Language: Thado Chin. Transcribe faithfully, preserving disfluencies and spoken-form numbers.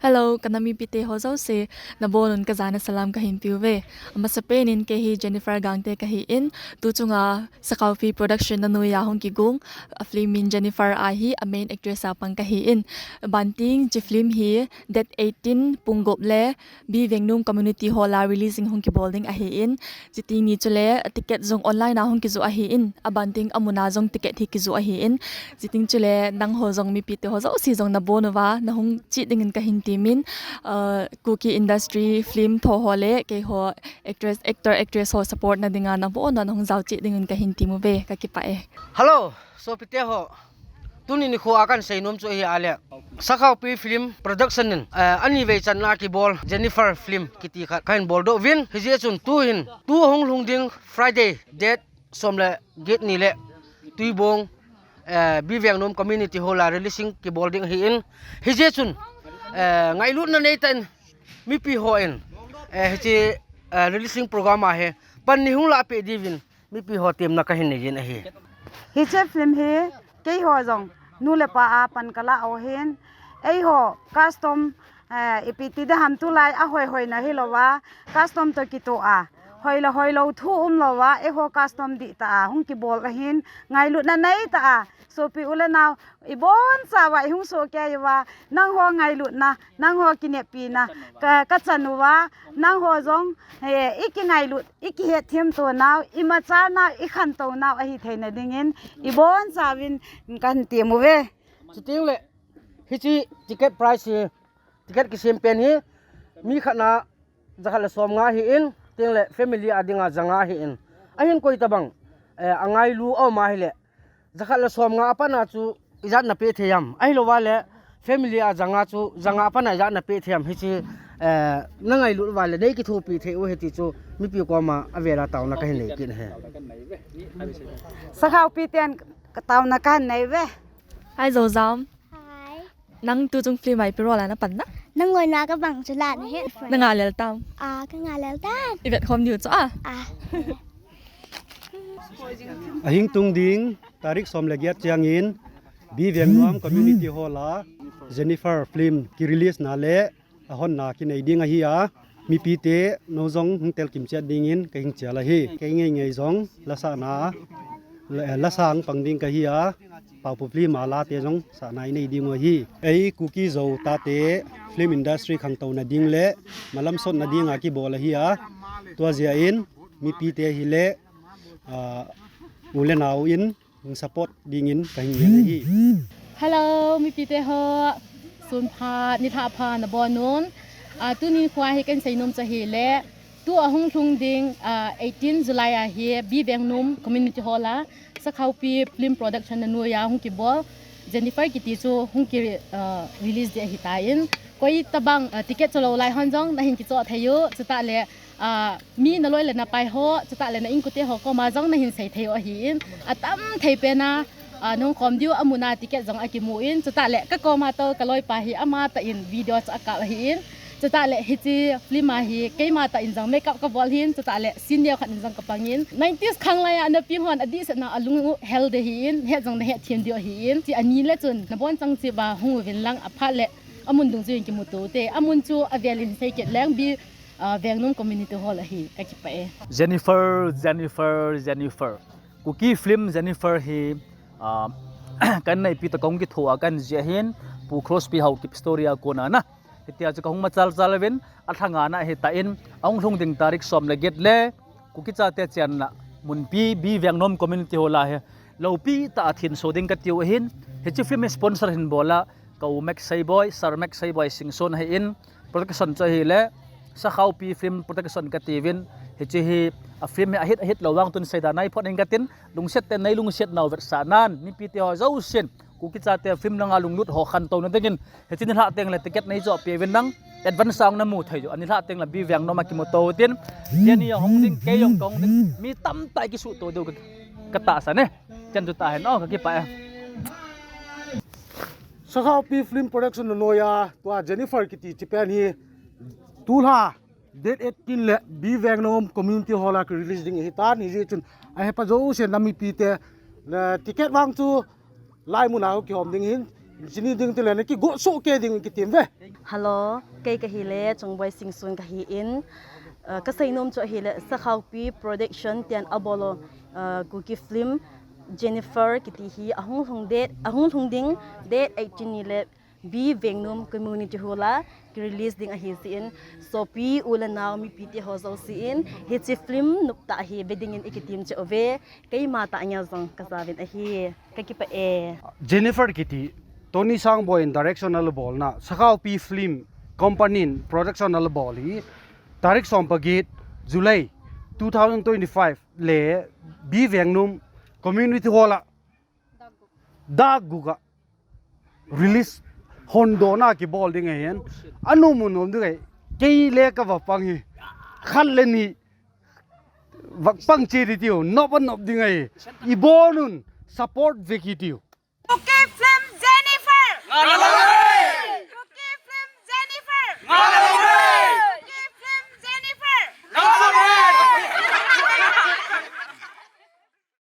Hello, ka nam mipite ho jouse, nabonun kajana salam kahin peuve. Amasapen in kei hi Jennifer Gangte kahin, tuchunga Sakhaopi Production na noiya hung kigon, a film in Jennifer ahi, a main actress a pang kahin. Banting, hiche film hi date eighteen pung gup le B Vengnom Community Hall a releasing hung kibol ding ahin. Chuteng ni chule ticket jong online a hung kijoh ahin, abanting amun a jong ticket hi kijoh ahin. Chuteng chule nangho jong mipite ho jouse jong nabon uva, nahung cheh dingin kahin temin, uh, Kuki industry film tho ho le keiho actress, actor, actress ho support na dinga nabon uva nahung jao cheh dingin kahin tem uve, kakipah e. Hello, sopite ho. Tuni nikho a kahin seinom chu ahi ale, Sakhaopi Film Production in, eh, anivei channa kibol Jennifer Film kiti khat kahin boldoh uvin. Hijeh chun tuhin, tu ahung lhung ding Friday date som le get ni le Tuibong, eh, B Vengnom Community Hall a releasing kibol ding ahin. Hijeh chun, eh, ngailutna neitah in mipi hon, eh, hiche, eh, releasing program a hi pan nahung lahpeh diuvin mipi ho temna kahin nei jin ahi. Hiche film hi keiho jong nu le pa a pan kalah u ahin, eiho custom, eh, ipi ti ding ham, tulai a hoi hoina hilouva, custom toh kitoh a, hoi le hoilou thu umlouva, eiho custom dihtah a hung kibol ahin, ngailutna neitah a sopi u le nao, ibonchauva ihung sohkei uva, nangho ngailutna, nangho kinepna ka, kachan uva, nangho jong, eh, ikingailut, ikihetthem to nau, imacha nau, ikhantou nau ahi theina dingin, ibonchauvin kahin tem uve. Chuteng le, hiche ticket price hi, ticket kisem pen hi, mi khat na jakhat le somnga ahin, chuteng le family a dinga janga ahin. Ahin koi tabang, eh, angailu aum ahile, jakhat le somnga a pat a chu ijat napeh thei ham? Ahilouva le family a janga chu, janga a pat a ijat napeh thei ham? Hiche, eh, nangailut uva le nei kithopi thei u ahi ti chu mipi koma avel a taona kahin nei kit ahi. Sakhaopi ten taona kahin nei uve. Hi Joujam. Hi. Nang tuchung film a ipi role a napan na? Nangoi na kabang chu la nahe. Nanga lel tam? Ah, kanga lel tan. Ivet khom diu chu a. Ah. Ahing tung ding, tarik som le get changin, B Vengnom Community Hall a Jennifer film ki release na le ahonna kinei ding ahi a, mipite nou jong hung telkim chet dingin kahin chal ahi. Kei ngeingei jong lasahna, la, eh, lasah pang ding kahi a, Paophu film a late jong sahna inei diu ahi. Ei Kuki Zo tate film industry khangtouna ding le malam sotna dinga kibol ahi a, tua jeh in mipite hi le, ah, u le nao in hung support dingin kahin ngen ahi. Hello, mipite ho. Sun pha, nilhah pha nabon un. Ah, tuni nikho a hi kahin seinom chu ahile, tu ahung lhung ding, ah, eighteen July a hi B Vengnom Community Hall a Sakhaopi Film Production na noiya hung kibol Jennifer kiti chu hung ki, ah, release ding ahitan. Koi tabang, ah, ticket cholou lai hon jong nahin kichoh thei u, chutah le, ah, mi naloi le napai ho, chutah le na insungmite ho koma jong nahin sei thei u ahin, atam thei pen a, ah, nahung khom diu amun a ticket jong akimun, chutah le kakoma tou kaloipa hi amatah in video chu akap ahin, chutah le hiche film a hi keima tah in jong makeup kabol ahin, chutah le scene neo khat in jong kapangin, nineties khanglai a napi hon adehset na alung u hel ding ahin, het jong nahet them diu ahin, hiche ani le chun nabon chang cheh uva hung uvin lang aphat le amun dungjuiyin kimuto ute, amun chu avel in sei kit leng B, ah, Vengnom Community Hall ahi, kakipah e. Jennifer, Jennifer, Jennifer. Kuki film Jennifer hi, ah, kanei pi toh kahung kitho a kahin jih ahin, Pu Crosby Haokip story a kona na. Hitia chu kahung machal chal uvin, alhangna ahitan, ahung lhung ding tarik som le get le, Kuki chate chenna munpi B Vengnom Community Hall a hi, loupi tah a thinso ding katiu ahin, hiche film sponsor hin bol a, ka u Max Seiboi, Sir Max Seiboi Singson ahin, production chu ahile, Sakhaopi Film Production katiuvin, hiche hi, a film hi ahit ahit lou vang tun seida nai phot ing katin, lungset tah in nei lungset nau vetsahnan, mipite ho jousen, Kuki chate film langa lunglut ho khantouna dingin, hiche nilhah teng le ticket nei choh peh uvin lang, advance a namu thei u, anilhah teng le B Vengnom a kimuto utin, hiche ni a hung ding, kei jong kahung ding, mi tamtah kisuto diu ka, katahsan e, chen chu tahen o, kakipah e. Sakhaopi Film Production na noiya, tua Jennifer kiti hiche pen hi, tulha, date eighteen le B Vengnom Community Hall a ki release ding ahitan, hijeh chun ahepa jousen nam mipite, le ticket vang chu lai mun a kihom ding ahin, Jini ding tile na kigo soh kei ding kitim ve. Hello, kei kahile Chongboi Singson kahin, uh, kaseinom chu ahile Sakhaopi Production tin abol u, uh, Kuki film Jennifer kiti hi ahung lhung date, ahung lhung ding date eighteen nile B Vengnum Community Hall a ki release ding ahi jeh in, sopi u le nao mipi te ho jouse in hiche film noptah hi ve dingin ikitim cheh uve, keima tah ngei jong kajaovin ahi. Kakipah e. Jennifer kiti, Tony Sangboi in direction ana bolna, Sakhaopi Film Company in production ana bol hi, tarik som paget July two thousand twenty-five le B Vengnum Community Hall a, dak gup a release hondona kibol ding ahin, anom u nom ding ahi, kei le kava pang hi, khat le ni, va pang che ding tiu, nop anop ding ahi, ibon un, support ve kit tiu. Okay, film Jennifer.